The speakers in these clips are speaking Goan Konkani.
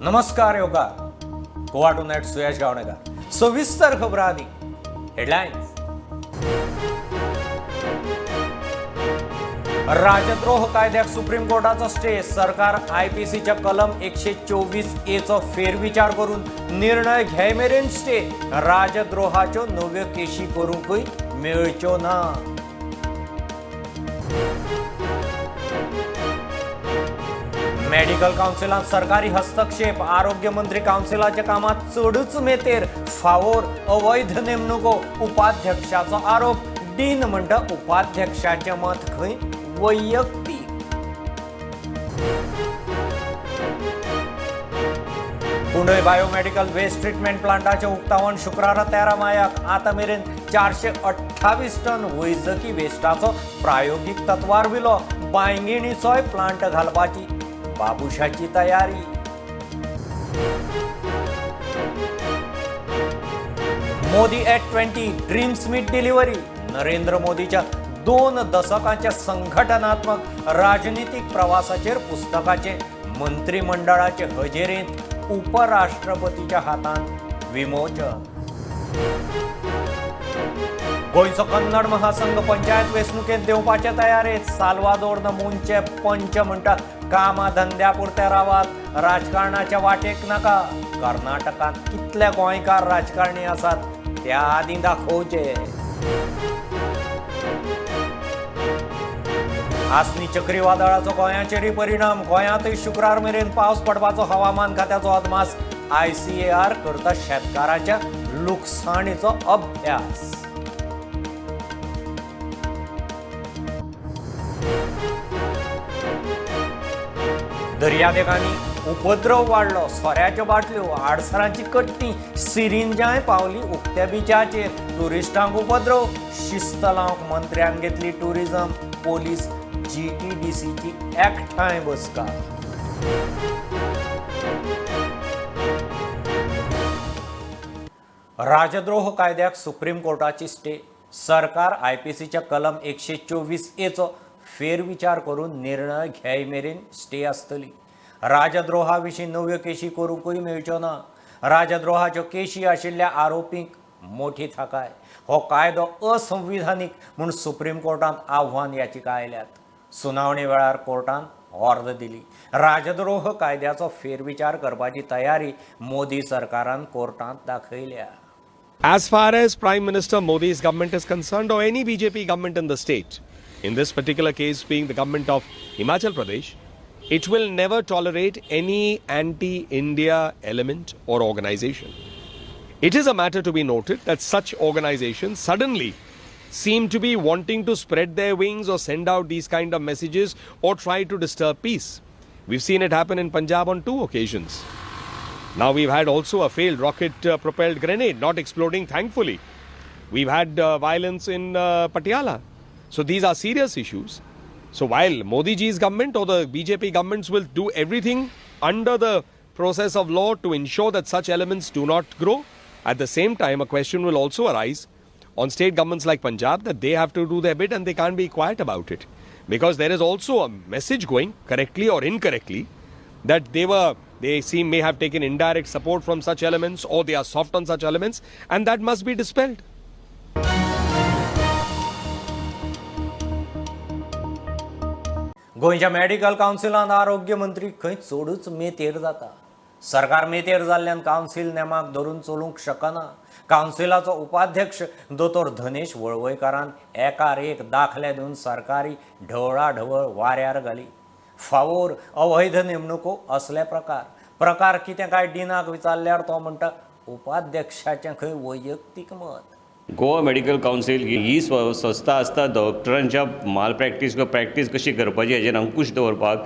नमस्कार योगा गोवा टुनायट सुयश गावणेकर. सविस्तर खबरां आदी हेडलायन्स. राजद्रोह कायद्याक सुप्रीम कोर्टाचो स्टे. सरकार आयपीसीच्या कलम 124 ए चो फेरविचार करून निर्णय घे मेरेन स्टे. राजद्रोहाच्यो नव्यो केशी करूंकय मेळच्यो ना. मेडिकल कावन्सिलांत सरकारी हस्तक्षेप. आरोग्य मंत्री कावन्सिलाच्या कामात चडूच मेतेर. फावोर अवैध नेमणुको. उपाध्यक्षाचो आरोप. डीन म्हणटा उपाध्यक्षाचें मत खंय वैयक्तीक. कुंडय बायोमेडिकल वेस्ट ट्रिटमेंट प्लांटाचें उक्तावण शुक्रारा 13 मायाक. आतां मेरेन 428 टन वैजकी वेस्टाचो प्रायोगीक तत्वार विलो. बांयगिणीचोय प्लांट घालपाची बाबुशाची तयारी. Modi at 20 dreams meet delivery. Narendra मोदीच्या 2 दशकांच्या संघटनात्मक राजनीतीक प्रवासाचेर पुस्तकाचे मंत्रिमंडळाचे हजेरेंत उपराष्ट्रपतीच्या हातान विमोचन. गोंयचो कन्नड महासंघ पंचायत वेंचणुकेंत देंवपाचे तयारेंत. साल्वादोर नमूनचे पंच म्हणटा कामा धंद्या पुरते रावात, राजकारणाच्या वाटेक नाका. कर्नाटकांत कितले गोंयकार राजकारणी आसात त्या आदीं दाखोवचे. आसनी चक्रीवादळाचो गोंयाचेरय परिणाम. गोंयांतय शुक्रार मेरेन पावस पडपाचो हवामान खात्याचो अदमास. आयसीएआर करता शेतकाराच्या लुकसाणीचो अभ्यास. दर्यादेगांनी उपद्रव वाडलो. सोऱ्याच्यो बाटल्यो, आडसरांची कट्टी, सिरिंजांय पावली उक्त्या बिचाचेर. ट्युरिस्टांक उपद्रव. शिस्त लावंक मंत्र्यान घेतली टुरिझम, पोलीस, जीटीडीसीची एकठांय बसका. राजद्रोह कायद्याक सुप्रीम कोर्टाची स्टे. सरकार आयपीसीच्या कलम 124 ए चो फेरविचार करून निर्णय घे मेरेन स्टे आसतली. राजद्रोहा विशीं नव्यो केशी करूंकय मेळच्यो ना. राजद्रोहाच्यो केशी आशिल्ल्या आरोपींक मोठी थाकाय. हो कायदो असंविधानीक म्हूण सुप्रीम कोर्टांत आव्हान याचिका आयल्यात. सुनावणी वेळार कोर्टान ऑर्द दिली. राजद्रोह कायद्याचो फेरविचार करपाची तयारी मोदी सरकारान कोर्टांत दाखयल्या. As far as Prime Minister Modi's government is concerned, or any BJP government in the state, in this particular case being the government of Himachal Pradesh, it will never tolerate any anti-India element or organization. It is a matter to be noted that such organizations suddenly seem to be wanting to spread their wings or send out these kind of messages or try to disturb peace. We've seen it happen in Punjab on 2 occasions. Now we've had also a failed rocket-propelled grenade, not exploding, thankfully. We've had violence in Patiala. So these are serious issues. So while Modi ji's government or the BJP governments will do everything under the process of law to ensure that such elements do not grow, at the same time a question will also arise on state governments like Punjab that they have to do their bit and they can't be quiet about it. Because there is also a message going, correctly or incorrectly, that they seem may have taken indirect support from such elements or they are soft on such elements, and that must be dispelled. गोंयच्या मेडिकल कावन्सिलांत आरोग्य मंत्री खंय चडूच मेतेर जाता. सरकार मेतेर जाल्ल्यान कावन्सिल नेमाक धरून चलूंक शकना. कावन्सिलाचो उपाध्यक्ष दोतोर धनेश वळवयकारान एकार एक दाखले दिवन सरकारी ढवळाढवळ वाऱ्यार घाली. फावोर अवैध नेमणुको असले प्रकार प्रकार कितें काय डिनाक विचारल्यार तो म्हणटा उपाध्यक्षाचें खंय वैयक्तीक मत. गोवा मेडिकल कावन्सिल ही संस्था आसता डॉक्टरांच्या माल प्रॅक्टीस किंवा प्रॅक्टीस कशी करपाची हेजेर अंकुश दवरपाक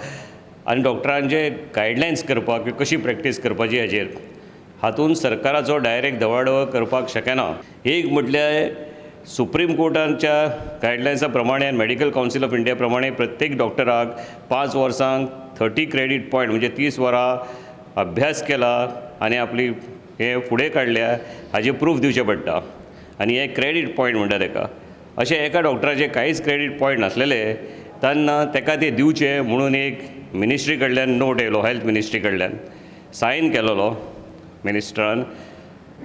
आनी डॉक्टरांचे गायडलायन्स करपाक की कशी प्रॅक्टीस करपाची हेजेर. हातून सरकाराचो डायरेक्ट धवाडवळ करपाक शकना. एक म्हटल्यार सुप्रीम कोर्टाच्या गायडलायन्सा प्रमाणे आनी मेडिकल कावन्सिल ऑफ इंडिया प्रमाणे प्रत्येक डॉक्टराक 5 वर्सांक 30 क्रेडीट पॉयंट म्हणजे 30 वरां अभ्यास केला आनी आपली हे फुडें काडल्या हाजें प्रूफ दिवचें पडटा आनी हे क्रेडीट पॉयंट म्हणटा तेका. अशें एका डॉक्टराचे कांयच क्रेडीट पॉयंट नासलेले तेन्ना तेका ते दिवचे म्हणून एक मिनिस्ट्री कडल्यान नोट येयलो, हेल्थ मिनिस्ट्री कडल्यान. सायन केलेलो मिनिस्टरान.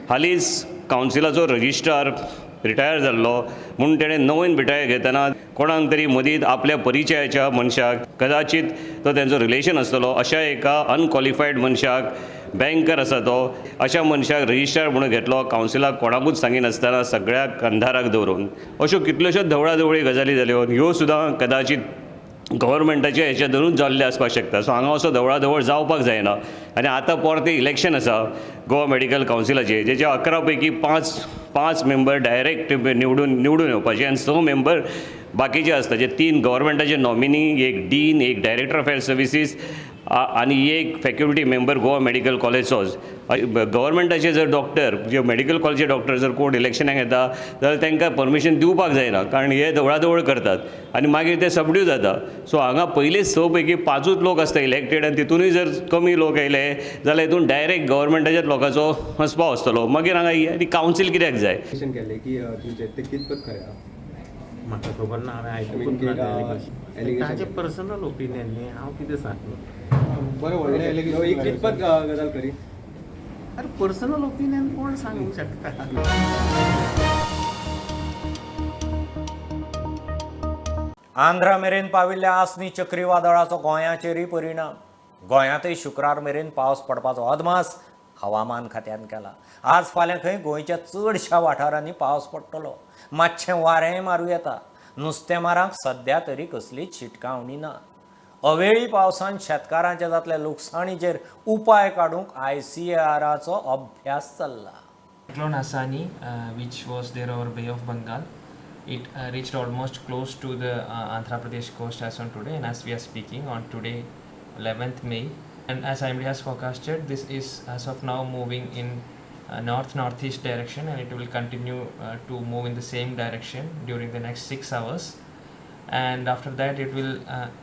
हालींच कावन्सिलाचो रजिस्ट्रार रिटायर जाल्लो म्हूण तेणें नवीन रिटायर घेतना कोणाक तरी मदींत आपल्या परिचयाच्या मनशाक, कदाचित तो तेंचो रिलेशन आसतलो, अशा एका अनक्वॉलिफायड मनशाक, बँकर आसा तो, अशा मनशाक रजिस्ट्रार म्हणून घेतलो कावन्सिलाक कोणाकूच सांगिनासतना सगळ्याक अंधाराक दवरून. अश्यो कितल्योश्योच धवळाधवळी गजाली जाल्यो, ह्यो सुद्दां कदाचित गव्हर्मेंटाच्या हेच्या धरून जाल्ले आसपाक शकता. सो हांगा असो धवळाधवळ जावपाक जायना. आनी आतां परतें इलेक्शन आसा गोवा मेडिकल कावन्सिलाचें, जेच्या 11 पैकी 5 मेंबर डायरेक्ट निवडून येवपाचे आनी 6 मेंबर बाकीचे आसता, जे 3 गव्हर्मेंटाचे नॉमिनी, एक डीन, एक डायरेक्टर ऑफ हेल्थ सर्विसीस आनी एक फॅकल्टी मेंबर गोवा मेडिकल कॉलेजचोच. गव्हर्मेंटाचे जर डॉक्टर, जे मेडिकल कॉलेजचे डॉक्टर जर कोण इलेक्शनाक येता जाल्यार तांकां परमिशन दिवपाक जायना, कारण हे धवळाधवळ करतात आनी मागीर ते सबड्यू जाता. सो हांगा पयलींच 6 पैकी 5 लोक आसता इलेक्टेड आनी तितूनय जर कमी लोक येयले जाल्यार हितून डायरेक्ट गव्हर्मेंटाच्याच लोकांचो आस्पाव आसतलो. मागीर हांगा आनी कावन्सील कित्याक जाय? केलें की तुमचें तें कितपत खरें? म्हाका खबर ना, हांवें आयकूंक ना. ताजें पर्सनल ओपिनियन न्ही, हांव कितें सांगू? बरें, व्हडलें कितपत गजाल खरी? अरे पर्सनल ओपिनियन कोण सांगूंक शकता? आंध्रा मेरेन पाविल्ल्या आसनी चक्रीवादळाचो गोंयाचेरय परिणाम. गोंयांतय शुक्रार मेरेन पावस पडपाचो अदमास हवामान खात्यान केला. आज फाल्यां खंय गोंयच्या चडशा वाठारांनी पावस पडटलो. मातशें वारेंय मारूं येता. नुस्तेमारांक सद्या तरी कसलीच शिटकावणी ना. अवेळी पावसान शेतकारांच्या जातल्या लुकसाणीचेर उपाय काडूंक ICARचो अभ्यास चल्ला. Cyclone Asani, which was there over Bay of Bengal, it reached almost close to the Andhra Pradesh coast as on today, and as we are speaking on today, 11th May, and as IMD has forecasted, this is as of now moving in north-northeast direction, and it will continue to move in the same direction during the next 6 hours, and after that it will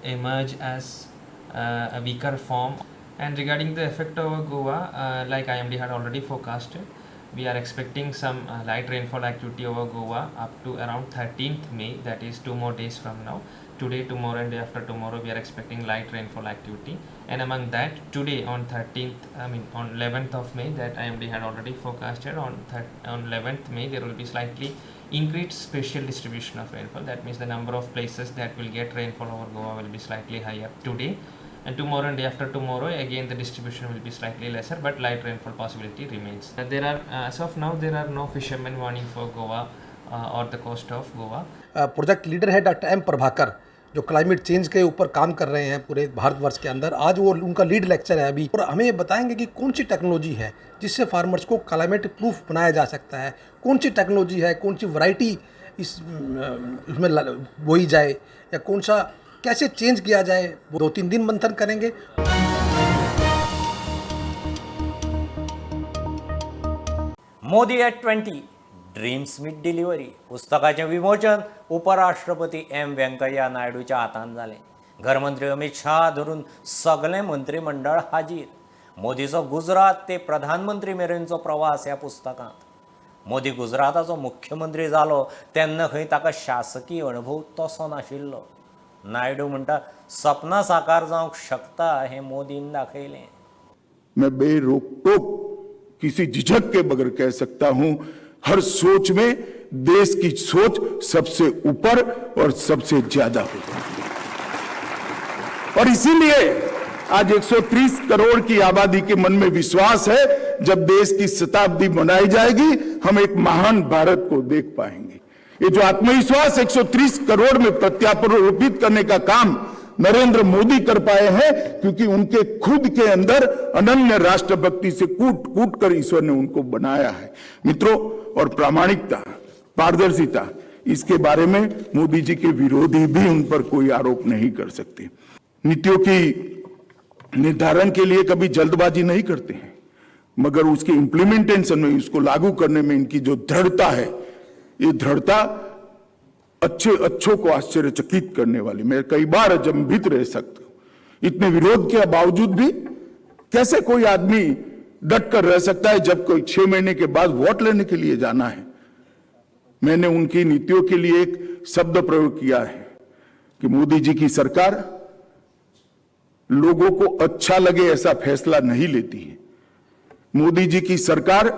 emerge as a weaker form. And regarding the effect over Goa, like IMD had already forecasted, we are expecting some light rainfall activity over Goa up to around 13th May, that is 2 more days from now. Today, tomorrow and day after tomorrow we are expecting light rainfall activity, and among that today on on 11th of May, that IMD had already forecasted, on 11th May there will be slightly increased spatial distribution of rainfall. That means the number of places that will get rainfall over Goa will be slightly higher today, and tomorrow and day after tomorrow again the distribution will be slightly lesser, but light rainfall possibility remains. There are as of now there are no fishermen warning for Goa or the coast of Goa. Project leader है डॉक्टर एम प्रभाकर, जो क्लाइमेट चेंज के ऊपर काम कर रहे हैं पूरे भारतवर्ष के अंदर। आज वो उनका लीड लेक्चर है अभी, और हमें ये बताएंगे कि कौन सी टेक्नोलॉजी है जिससे फार्मर्स को क्लाइमेट प्रूफ बनाया जा सकता है, कौन सी टेक्नोलॉजी है, कौन सी वैरायटी इस उसमें बोई जाए, या कौन सा कैसे चेंज किया जाए। 2-3 दिन मंथन करेंगे। Modi at 20 dreams meet delivery पुस्तकाचें विमोचन उपराष्ट्रपती एम व्यंकय्या नायडूच्या हातान जालें. घरमंत्री अमित शाह धरून सगळें मंत्रीमंडळ हाजीर. मोदीचो गुजरात ते प्रधानमंत्री मेरेनचो प्रवास ह्या पुस्तकांत. मोदी गुजराताचो मुख्यमंत्री जालो तेन्ना खंय ताका शासकीय अणभव तसो नाशिल्लो. नायडू म्हणटा सपना साकार जावंक शकता हें मोदीन दाखयलें. मैं बेरोक टोक किसी झिझक के बगैर कह सकता हूं, हर सोच में देश की सोच सबसे ऊपर और सबसे ज्यादा होती है। और इसीलिए आज 130 करोड़ की आबादी के मन में विश्वास है, जब देश की शताब्दी मनाई जाएगी हम एक महान भारत को देख पाएंगे। ये जो आत्मविश्वास 130 करोड़ में प्रत्यारोपित करने का काम नरेंद्र मोदी कर पाए हैं, क्योंकि उनके खुद के अंदर अनन्य राष्ट्रभक्ति से कूट कूट कर ईश्वर ने उनको बनाया है। मित्रों, और प्रामाणिकता, पारदर्शिता, इसके बारे में मोदी जी के विरोधी भी उन पर कोई आरोप नहीं कर सकते। नीतियों की निर्धारण के लिए कभी जल्दबाजी नहीं करते हैं, मगर उसके इम्प्लीमेंटेशन में, उसको लागू करने में इनकी जो दृढ़ता है, ये दृढ़ता अच्छे अच्छों को आश्चर्यचकित करने वाली। मैं कई बार अचंभित रह सकता हूं, इतने विरोध के बावजूद भी कैसे कोई आदमी डट कर रह सकता है जब कोई 6 महीने के बाद वोट लेने के लिए जाना है। मैंने उनकी नीतियों के लिए एक शब्द प्रयोग किया है कि मोदी जी की सरकार लोगों को अच्छा लगे ऐसा फैसला नहीं लेती है। मोदी जी की सरकार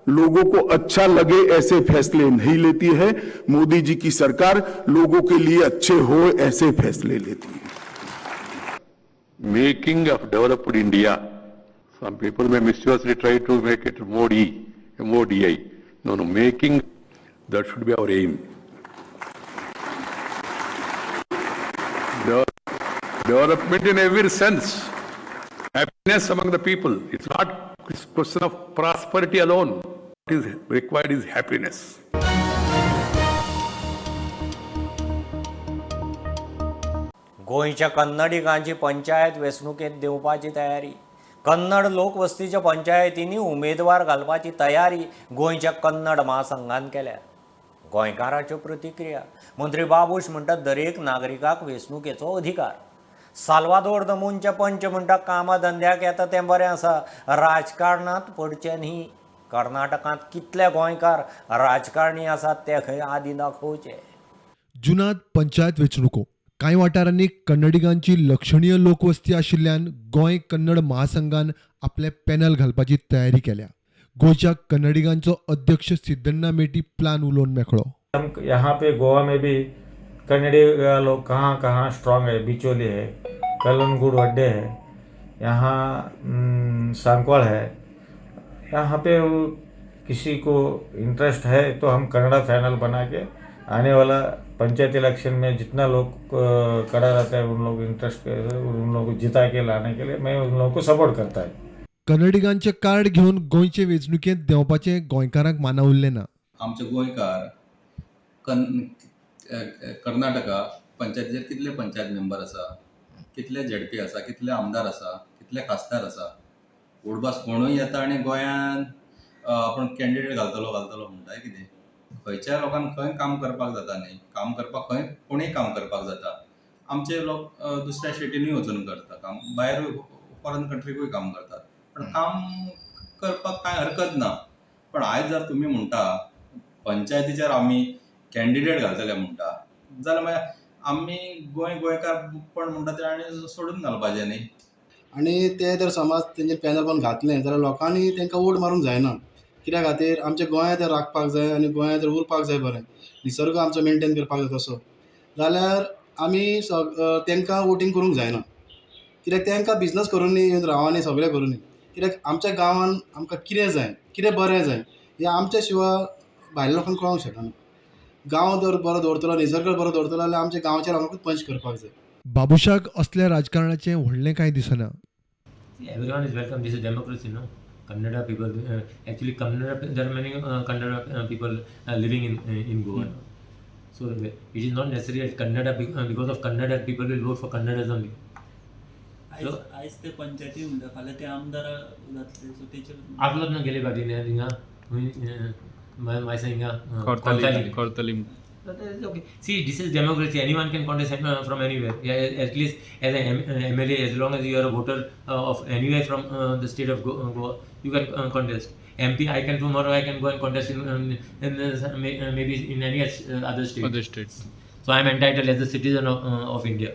लोगों को अच्छा लगे ऐसे फैसले नहीं लेती है। मोदी जी की सरकार लोगों के लिए अच्छे हो ऐसे फैसले लेती है। Making of developed India, some people may mischievously try to make it Modi, M-O-D-I. No, no, making, that should be our aim. Development in every sense, happiness among the people. It's not a question of prosperity alone. What is required is happiness. गोंयच्या कन्नडिगांची पंचायत वेंचणुकेंत देंवपाची तयारी. कन्नड लोकवस्तीच्या पंचायतींनी उमेदवार घालपाची तयारी गोंयच्या कन्नड महासंघान केल्या. गोंयकाराच्यो प्रतिक्रिया. मंत्री बाबूश म्हणटा दरेक नागरिकाक वेंचणुकेचो अधिकार. साल्वादोर दमूनचे पंच म्हणटा कामा धंद्याक येता तें बरें आसा, राजकारणांत पडचें न्ही. कर्नाटकांत कितले गोंयकार राजकारणी आसात ते खंय आदी दाखोवचे. जुनांत पंचायत वेंचणुको. कांय वाठारांनी कन्नडिगांची लक्षणीय लोकवस्ती आशिल्ल्यान गोंय कन्नड महासंघान आपलें पॅनल घालपाची तयारी केल्या. गोंयच्या कन्नडिगांचो अध्यक्ष सिद्धण्णा मेटी प्लान उलोवन मेकळो. हम यहाँ पे गोवा में भी कन्नडी लोग कहाँ कहाँ स्ट्रांग है. बिचोली है, कलनगुड़ वड्डे है, यहाँ सांकवाल है. यहाँ पे किसी को इंटरेस्ट है तो हम कन्नड़ा पैनल बना के आने वाला पंचायत इलेक्शन में जितना लोग खड़ा रहता है उन लोग इंटरेस्ट उन लोगों को जिता के लाने के लिए मैं उन लोगों को सपोर्ट करता है. कन्नडिगांचे कार्ड घेवन गोंयचे वेंचणुकेंत देंवपाचें गोंयकारांक मानवल्लें ना. आमचे गोंयकार कर्नाटका पंचायतीचेर कितले पंचायत मेंबर आसा, कितले झेडपी आसा, कितले आमदार आसा, कितले खासदार आसा. उडबास कोणूय येता आनी गोंयांत आपूण कॅन्डिडेट घालतलो घालतलो म्हणटा कितें. खंयच्याय लोकांक खंय काम करपाक जाता न्ही, काम करपाक खंय कोणूय काम करपाक जाता. आमचे लोक दुसऱ्या स्टेटीनूय वचून करता काम, भायर फॉरन कंट्रीकूय काम करतात. पण काम करपाक कांय हरकत ना. पण आयज जर तुमी म्हणटा पंचायतीचेर आमी कॅन्डिडेट घालतले म्हणटा जाल्यार मागीर आमी गोंय गोंयकारपण म्हणटा तें आनी सोडून घालपाचें न्ही. आनी ते जर समज तेंचे पॅनल पण घातलें जाल्यार लोकांनी तांकां वोट मारूंक जायना. कित्या खातीर आमच्या गोंयांत जर राखपाक जाय आनी गोंयांत जर उरपाक जाय, बरें निसर्ग आमचो मेनटेन करपाक जाय तसो जाल्यार आमी तांकां वोटींग करूंक जायना. कित्याक तांकां बिजनस करूनी येवन रावांनी सगळें करूनी. कित्याक आमच्या गांवांत आमकां कितें जाय, कितें बरें जाय हें आमच्या शिवाय भायल्या लोकांक कळोंक शकना. गांव जर बरो दवरतलो, निसर्ग बरो दवरतलो जाल्यार आमच्या गांवच्या लोकांकूच पंच करपाक जाय. बाबुशाक असल्या राजकारणाचें व्हडलें कांय दिसना. Everyone is welcome. This is democracy, no? Kannada people, actually Kannada, there are many Kannada people living in Goa. So it is not necessary that Kannada, because of Kannada people will vote for Kannadas only. आयज ते पंचायती म्हणटा, फाल्यां ते आमदार जातले, सो तेचेर आपलोच ना गेले फाटी हिंगा हिंगा Cortalim. Okay. See, this is democracy. Anyone can contest from anywhere. Yeah, at least as an MLA, as long as you are a voter of anywhere from the state of Goa, you can contest. MP, I can tomorrow I can go and contest in maybe in any other state. Other states. So I am entitled as a citizen of India.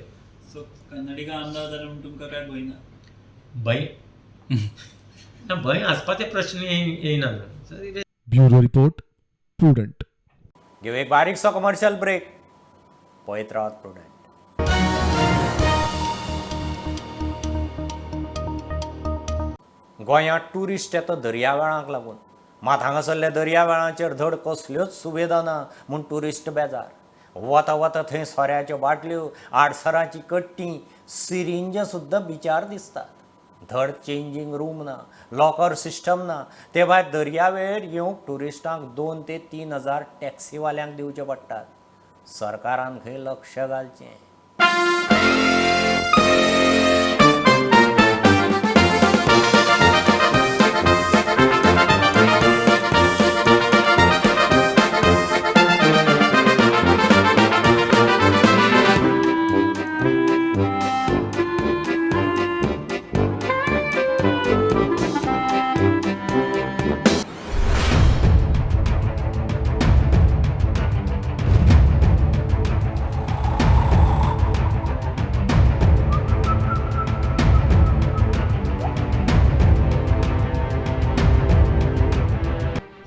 So Kannadiga आमदार जाल्यार म्हूण तुमकां काय भंय ना? भंय ना, भंय आसपाचे प्रश्न येयना. Bureau report, Prudent. घेऊ एक बारीकसो कमर्शियल ब्रेक. पळयत रावात प्रुडंट. गोंयांत ट्युरिस्ट येता दर्यावेळांक लागून, मात हांगासरल्या दर्यावेळांचेर धड कसल्योच सुविधा ना म्हूण ट्युरिस्ट बेजार. वता वता थंय सोऱ्याच्यो बाटल्यो, आडसराची कट्टी, सिरिंज सुद्दां बिचार दिसतात. धड चेंजींग रूम ना, लॉकर सिस्टम ना. ते भायर दर्यावेळेर येवंक ट्युरिस्टांक 2 ते 3 हजार टॅक्सीवाल्यांक दिवचे पडटात. सरकारान खंय लक्ष घालचें.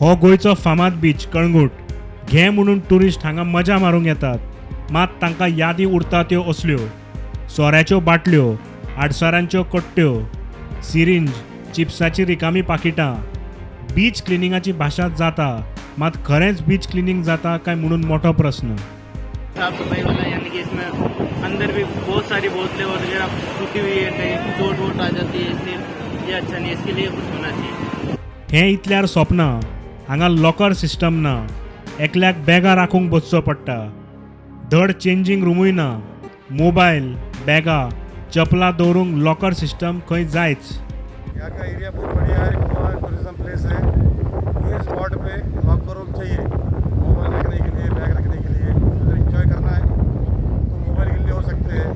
हो गोंयचो फामाद बीच कळंगूट. घे म्हणून ट्युरिस्ट हांगा मजा मारूंक येतात, मात तांकां यादी उरता त्यो असल्यो: सोऱ्याच्यो बाटल्यो, आडसारांच्यो कट्ट्यो, सिरिंज, चिप्साची रिकामी पाकिटां. बीच क्लिनिंगाची भाशा जाता, मात खरेंच बीच क्लिनिंग जाता काय म्हणून मोठो प्रस्न. साफ सफाई वाला, यानी कि इसमें अंदर भी बहुत सारी बोतलें वगैरह टूटी हुई है, कहीं चोट वोट आ जाती है, इसलिए ये अच्छा नहीं है, इसके लिए कुछ होना चाहिए. हें इतल्यार सोंपना. हांगा लॉकर सिस्टम ना, एकल्याक बॅगां राखूंक बसचो पडटा. धड चेंजींग रुमूय ना. मोबायल, बॅगां, चपलां दवरूंक लॉकर सिस्टम खंय जायच. यहाँ का एरिया बहुत बढ़िया है, गोवा टूरिज्म प्लेस है. ये स्पॉट पे लॉकर रूम चाहिए, मोबाइल रखने के लिए, बैग रखने के लिए. अगर एंजॉय करना है तो मोबाइल के लिए हो सकते हैं,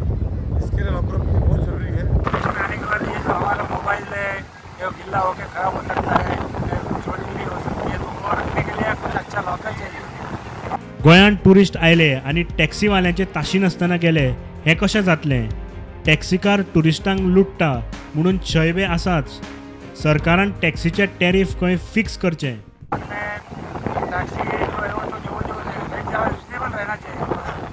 इसके लिए लॉकर रूम बहुत ज़रूरी है. इसमें आने के बाद ये जो हमारा मोबाइल है ये गिल्ला होकर खराब हो सकता है, चोरी भी हो सकती है, तो वो रखने के लिए कुछ अच्छा लॉकर चाहिए. गोंयांत ट्युरिस्ट आयले आनी टॅक्सीवाल्यांचे ताशिनासतना गेले हें कशें जातलें? टॅक्सीकार ट्युरिस्टांक लुट्टा म्हणून शैबे आसाच. सरकारान टॅक्सीचे टॅरीफ खंय फिक्स करचें. टैक्सी जो है वो तो जो जो रेट ज़्यादा रिजनेबल रहना चाहिए,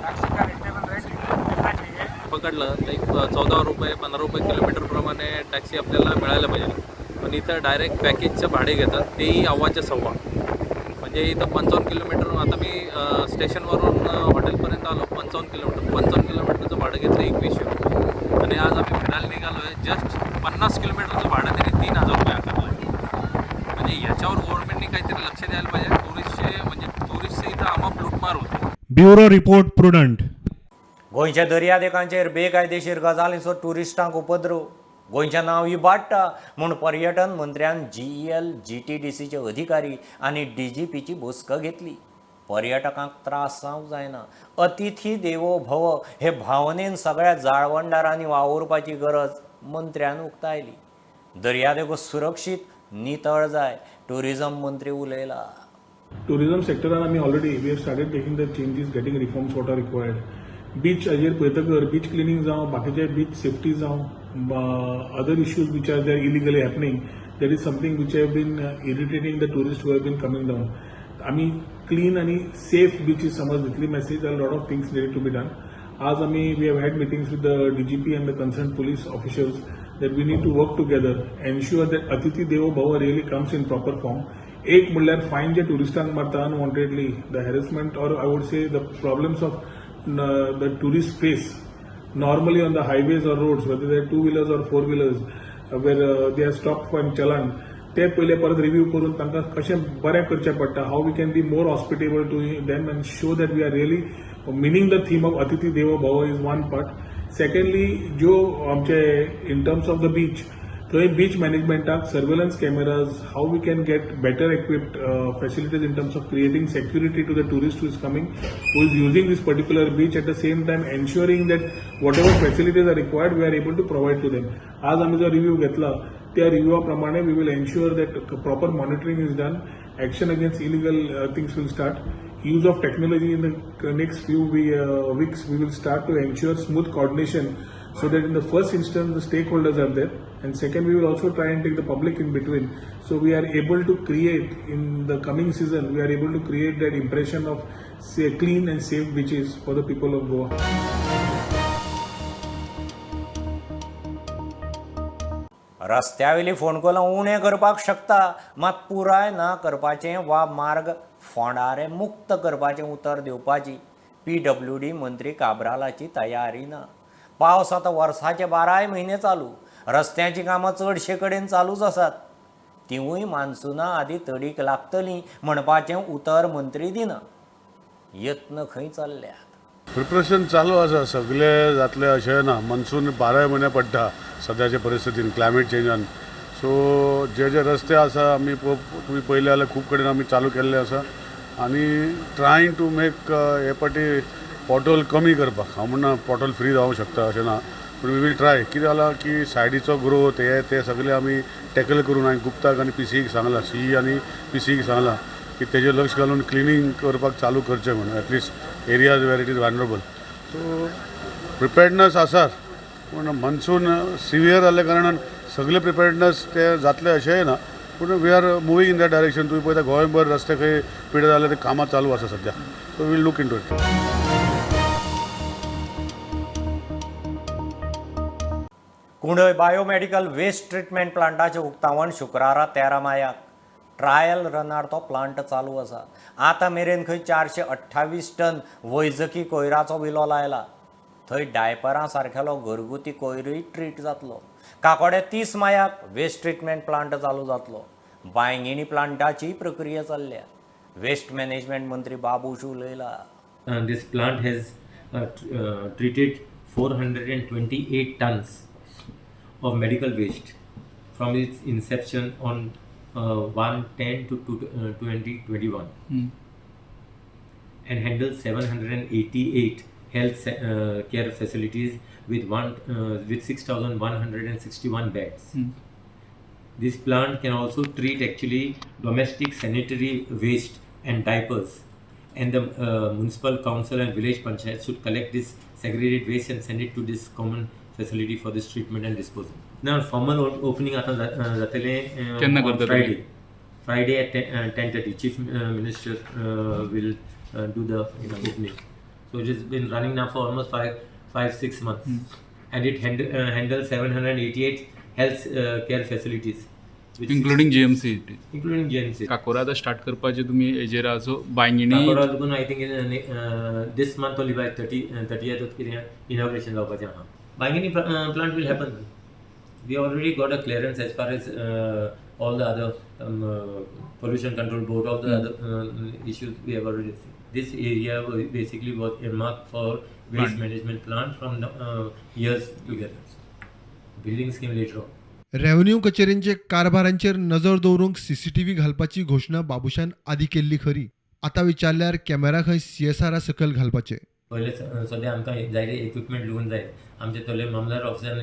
टैक्सी का रिजनेबल रेट मिलना चाहिए. पकडलं तर एक 14 रुपये 15 रुपये किलोमीटरप्रमाणे टॅक्सी आपल्याला मिळायला पाहिजे, पण इथं डायरेक्ट पॅकेजचं भाडे घेतात, तेही अव्वाच्या सव्वा. म्हणजे इथं 55 किलोमीटर, आता मी स्टेशनवरून हॉटेलपर्यंत आलो 55 किलोमीटर, 55 किलोमीटरचं भाडं घेतलं 2100 रुपये. आणि आज आम्ही फिरायला निघालो आहे, जस्ट 50 किलोमीटरचं भाडं त्यांनी 3000 रुपये आकारलं आहे. म्हणजे याच्यावर गव्हर्नमेंटनी काहीतरी लक्ष द्यायला पाहिजे. टुरिस्टचे म्हणजे टुरिस्टचे इथं आमाप लूटमार होते. Bureau report, Prudent. गोंयच्या दर्यादेगांचेर बेकायदेशीर गजालींचो ट्युरिस्टांक उपद्रव, गोंयचें नांव इबाडटा म्हूण पर्यटन मंत्र्यान जीईएल जीटीडीसीचे अधिकारी आनी डीजीपीची बसका घेतली. पर्यटकांक त्रास जावंक जायना, अतिथी देवो भव हे भावनेन सगळ्या जाळवणदारांनी वावुरपाची गरज मंत्र्यान उक्तायली. दर्यादेगो सुरक्षीत नितळ जाय, ट्युरिझम मंत्री उलयला. टुरिझम सेक्टरान आमी already we have started taking the changes, getting reforms what are required. Beach हाजेर पळयतकर बीच क्लिनींग जावं, बाकीचे बीच सेफ्टी जावं, other issues which are there illegally happening, that is something which have been irritating the tourist who have been coming down. आमी क्लीन आनी सेफ बिचीस समज दितली message. A lot of things needed to be done. आज आमी we have had meetings with the DGP and the concern police officials that we need to work together, ensure that Atithi Devo Bhava really comes in proper form. एक म्हणल्यार फायन जे ट्युरिस्टांक मारता unwantedly, the harassment or I would say the problems of the tourist face normally on the highways or roads, whether they are two wheelers or four wheelers, where they are stopped for challan, ते पयले परत रिव्यू करून तांकां कशें बरें करचें पडटा, how we can be more hospitable to them and show that we are really meaning the theme of Atithi Devo Bhava is one part. Secondly, ज्यो आमचे in terms of the beach, थंय beach मॅनेजमेंटाक surveillance cameras, how we can get better equipped facilities in terms of creating security to the tourist who is coming, who is using this particular beach, at the same time ensuring that whatever facilities are required we are able to provide to them. आज आमी जो रिव्यू घेतला त्या रिव्यूआ प्रमाणे we will ensure that proper monitoring is done, action against illegal things will start, use of technology in the next few weeks we will start to ensure smooth coordination so that in the first instance the stakeholders are there, and second we will also try and take the public in between, so we are able to create in the coming season, we are able to create that impression of say clean and safe beaches for the people of Goa. रस्त्यावेली फोंडकुलां उणें करपाक शकता, मात पुराय ना करपाचें वा मार्ग फोंडारे मुक्त करपाचें उतर दिवपाची पीडब्ल्यूडी मंत्री काब्रालाची तयारी ना. पावस आतां वर्साचे 12 म्हयने चालू, रस्त्यांचीं कामां चडशे कडेन चालूच आसात, तिवूय मान्सुना आदीं तडीक लागतलीं म्हणपाचें उतर मंत्री दिना. यत्न खंय चल्ल्यात? प्रिपरेशन चालू आसा, सगळे जातले अशें ना. मनसून 12 म्हयने पडटा सद्याचे परिस्थितीन, क्लायमेट चेंजान. सो जे जे रस्ते आसा आमी तुमी पळयले जाल्यार खूब कडेन आमी चालू केल्ले आसा आनी ट्रायंग टू मेक हे पाटी पॉटोल कमी करपाक. हांव म्हणना पॉटोल फ्री जावंक शकता अशें ना, पूण we will try. कितें जालां की सायडीचो ग्रोथ हे ते सगळे आमी टॅकल करून हांवें गुप्ताक आनी पीसीक सांगलां, सीई आनी पीसीक सांगलां की तेजेर लक्ष घालून क्लिनींग करपाक चालू करचें म्हणून, at least areas where it is vulnerable. So preparedness आसा, पूण मनसून सिवियर जाल्ल्या कारणान सगळे प्रिपेर्डनस ते जातले अशेंय ना. पूण we are moving in that direction. तुमी पळयता गोंयभर रस्ते खंय पिडे जाल्यार ते कामां चालू आसा सद्या. So we'll look into it. Kundai biomedical waste treatment प्लांटाचें उक्तावण शुक्रारा 13 मायाक. ट्रायल रनार तो प्लांट चालू आसा. आतां मेरेन खंय 428 टन वैजकी कोयराचो विलो लायला. थंय डायपरां सारकेलो घरगुती कोयरूय ट्रीट जातलो. काकोडे 30 मायाक वेस्ट ट्रिटमेंट प्लांट चालू जातलो. बांयगिणी प्लांटाची प्रक्रिया चल्ल्या. वेस्ट मॅनेजमेंट मंत्री Babush उलयला. This plant has treated 428 tons of medical waste from its inception on 1/10 to 2021 and handles 788 health care facilities with 6,161 beds. This plant can also treat actually domestic sanitary waste and diapers, and the municipal council and village panchayat should collect this segregated waste and send it to this common facility for this treatment and disposal. Now formal opening आता जातले Friday at 10:30. Chief Minister will do the opening. So it has been running now for almost 5-6 months, and it handles 788 health care facilities, including GMC. Including GMC. Cacora आता स्टार्ट करपाचे तुमी हेजेर आसो बांयगिणी. काकोरा लागून I think this month only by 30th कितें इनॉग्रेशन जावपाचें आहा. Baingini plant will happen. We already got a clearance as far as all the other pollution control board, all the other issues we have already seen. This area basically was earmarked for waste management plant from years together. Buildings came later on. Revenue कचेरींचे कारभारांचेर नजर दवरूंक सीसीटीव्ही घालपाची घोशणा बाबूशान आदी केल्ली खरी. आतां विचारल्यार कॅमेरा खंय सीएसआरा सकयल घालपाचे. पयले सद्या आमकां जायते इक्विपमेंट लुगून जाय. आमचे थोडे मामदार ऑफिसान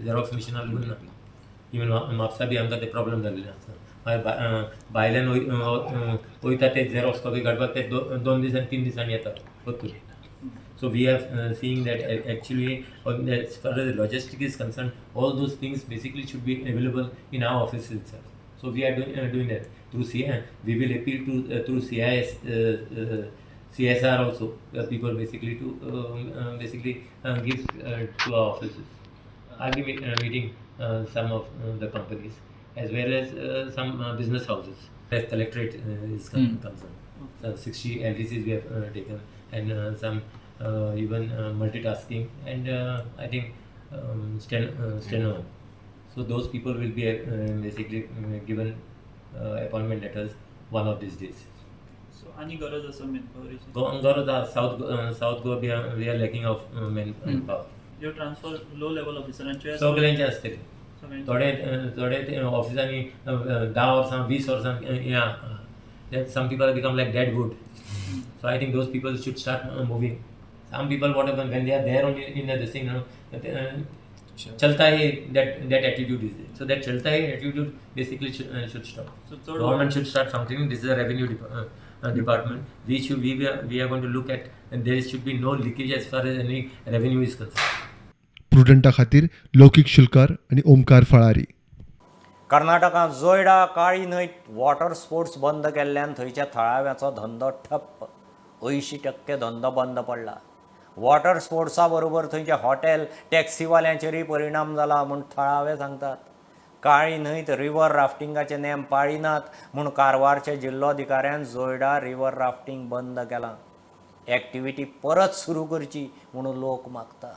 झेरॉक्स मिशिनां लुगून ना. इवन म्हापसा बी आमकां ते प्रॉब्लम जाल्ले आसा. मागीर भायल्यान वयता ते झेरॉक्स कॉपी काडपाक ते 2 दिसांनी 3 दिसांनी येतात परतून. So we are seeing that actually as far as logistic is concern, all those things basically should be available in our office itself. So we are doing that through CI. We will appeal to through CIS CSR also, people basically to basically give to our offices. I'll be meeting some of the companies as well as some business houses. As collectorate is concerned, so 60 LTCs we have taken, and some even multitasking and I think steno. So those people will be basically given appointment letters one of these days. So आनी गरज आसा मॅनपावरीची? गरज आसा. South Goa we are lacking of manpower. Yo transfer low level ऑफिसरांचे सगळ्यांचे आसतले. थोडे थोडे ऑफिसांनी 10 वर्सां 20 वर्सां हें some people become like dead wood. So I think those people should start moving. Some people what happen when they are there only in the thing, चलता है, that attitude is there. So that chalta hai attitude basically should stop. So government should start functioning. This is a revenue department. We are going to look at, and there should be no leakage as far as any revenue is concerned. प्रुडंटा खातीर लौकीक शुल्कार आनी ओमकार फळारी. कर्नाटकांत जोयडा काळी न्हंय वॉटर स्पोर्ट्स बंद केल्ल्यान थंयच्या थळाव्याचो धंदो ठप्प. 80% धंदो बंद पडला. वॉटर स्पोर्ट्सा बरोबर थंयचे हॉटेल टॅक्सीवाल्यांचेरूय परिणाम जाला म्हूण थळावे सांगतात. काळी न्हंयत रिवर राफ्टिंगाचे नेम पाळिनात म्हूण कारवारच्या जिल्लोधिकाऱ्यान जोयडा रिवर राफ्टिंग बंद केलां. एक्टिविटी परत सुरू करची म्हणून लोक मागता.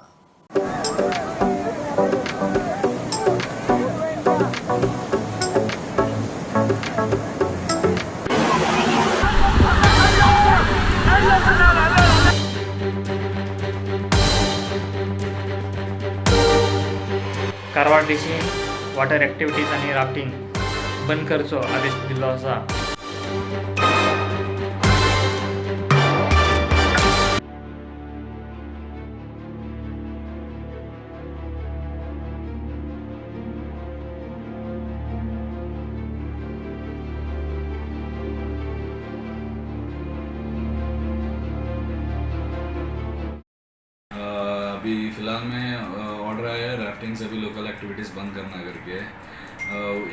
कारवार दिशी वॉटर एक्टिविटीज आनी राफ्टिंग बंद करचो आदेश दिल्लो आसा. अभी फ़िलहाल में ऑर्डर आया है राफ्टिंग सभी लोकल एक्टिविटीज़ बंद करना करके।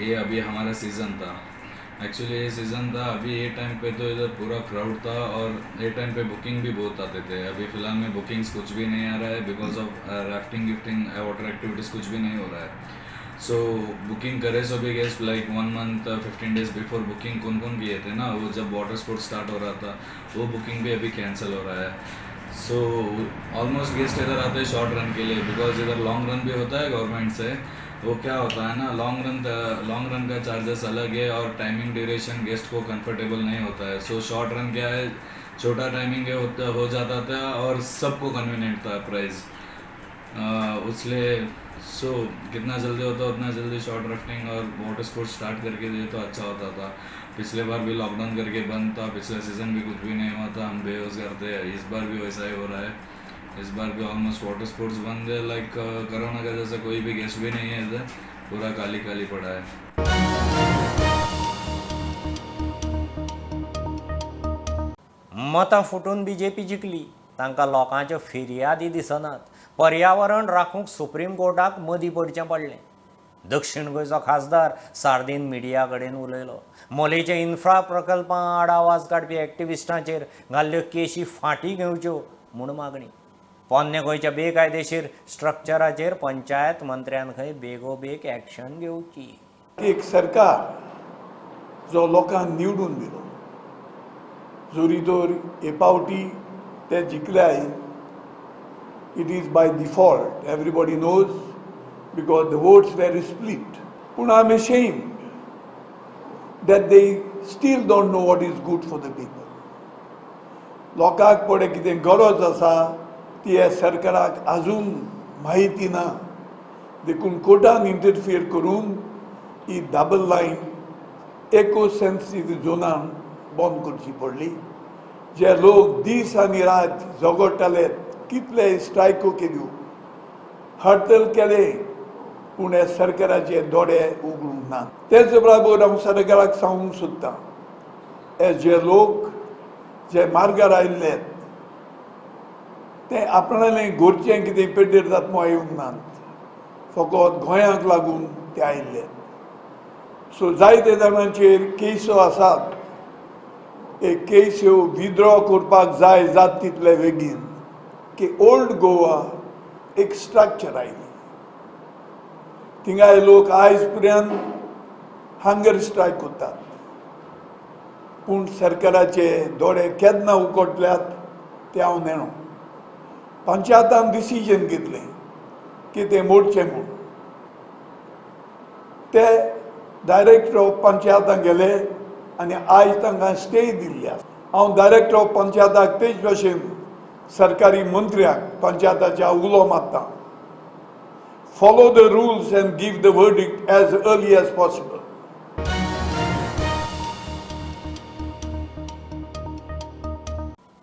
ये अभी हमारा सीज़न था, एक्चुअली ये सीज़न था, अभी ये टाइम पे तो इधर पूरा क्राउड था और ये टाइम पे बुकिंग भी बहुत आते थे। अभी फ़िलहाल में बुकिंग्स कुछ भी नहीं आ रहा है because of rafting gifting water activities कुछ भी नहीं हो रहा है। सो बुकिंग करे सो भी guest like 1 month 15 days before booking कौन कौन किए थे ना, वो जब वाटर स्पोर्ट्स स्टार्ट हो रहा था वो बुकिंग भी अभी कैंसिल हो रहा है। सो ऑलमोस्ट गेस्ट इधर आते हैं शॉर्ट रन के लिए, because इधर लॉन्ग रन भी होता है गवर्नमेंट से। वो क्या होता है ना, लॉन्ग रन का चार्जेस अलग है और टाइमिंग ड्यूरेशन गेस्ट को कंफर्टेबल नहीं होता है। सो शॉर्ट रन क्या है, छोटा टाइमिंग हो जाता था और सबको कन्वीनियंट था प्राइस उसलिए। सो कितना जल्दी होता उतना जल्दी शॉर्ट राफ्टिंग और वाटर स्पोर्ट्स स्टार्ट करके दिए तो अच्छा होता था। पिछले बार भी लॉकडाउन करके बंद था, पिछले सीज़न भी कुछ भी नहीं हुआ था, हम बेरोजगार थे। इस बार भी वैसा ही हो रहा है, इस बार भी ऑलमोस्ट वाटर स्पोर्ट्स बंद है, लाइक कोरोना का जैसा कोई भी गेस्ट भी नहीं है इधर, पूरा काली काली पड़ा है। मतां फुटून बीजेपी जिखली, तांकां लोकांच्यो फिर्यादी दिसनात। पर्यावरण राखूंक सुप्रीम कोर्टाक मदीं पडचें पडलें। दक्षिण गोंयचो खासदार सार्दीन मिडिया कडेन उलयलो। मोलेच्या इन्फ्रा प्रकल्पां आड आवाज काडपी एक्टिविस्टांचेर घाल्ल्यो केशी फाटीं घेवच्यो म्हूण मागणी। पोन्ने गोंयच्या बेकायदेशीर स्ट्रक्चराचेर पंचायत मंत्र्यान खंय बेगोबेग एक्शन घेवची। एक सरकार जो लोकांक निवडून दिलो, जोरीदोर हे पावटी ते जिखले, it is by default, everybody knows, because the votes were split. But I am ashamed that they still don't know what is good for the people. लोकांक पडे कितें गरज आसा ती ह्या सरकाराक अजून म्हायती ना, देखून कोर्टान इंटरफियर करून ही डबल लायन एको सेन्सिटीव झोनान बंद करची पडली. जे लोक दीस आनी रात झगडटाले, कितले स्ट्रायको केल्यो, हडतल केले, पूण ह्या सरकाराचे दोळे उगडूंक ना. तेच बराबर हांव सरकाराक सांगूंक सोदतां, हे जे लोक जे मार्गार आयिल्ले ते आपणालें घरचें कितें पेड्डेर जाता म्हूण येवंक नात, फकत गोंयांक लागून ते आयिल्ले. सो जायते जाणांचेर केसो आसात, हे केस्यो विद्रॉ करपाक जाय जात तितले बेगीन की ओल्ड गोवा एक स्ट्रक्चर आयली, थिंगाय लोक आयज पर्यंत हंगर स्ट्रायक करतात, पूण सरकाराचे दोळे केन्ना उकडल्यात ते हांव नेणो. पंचायतान डिसिजन घेतलें की ते मोडचें म्हूण, ते डायरेक्टर ऑफ पंचायतान गेले आनी आयज तांकां स्टे दिल्ली आसा. हांव डायरेक्टर ऑफ पंचायताक तेच भाशेन सरकारी मंत्र्याक पंचायताच्या उलो मारता, follow the rules and give the verdict as early as possible.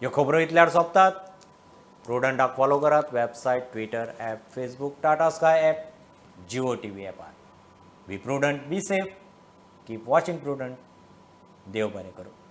ह्यो खबरो इतल्यार सोंपतात. प्रुडंटाक फॉलो करात website, Twitter app, Facebook, Tata Sky app, Jio TV ॲपार. Be prudent, be safe, keep watching Prudent. देव बरें करूं.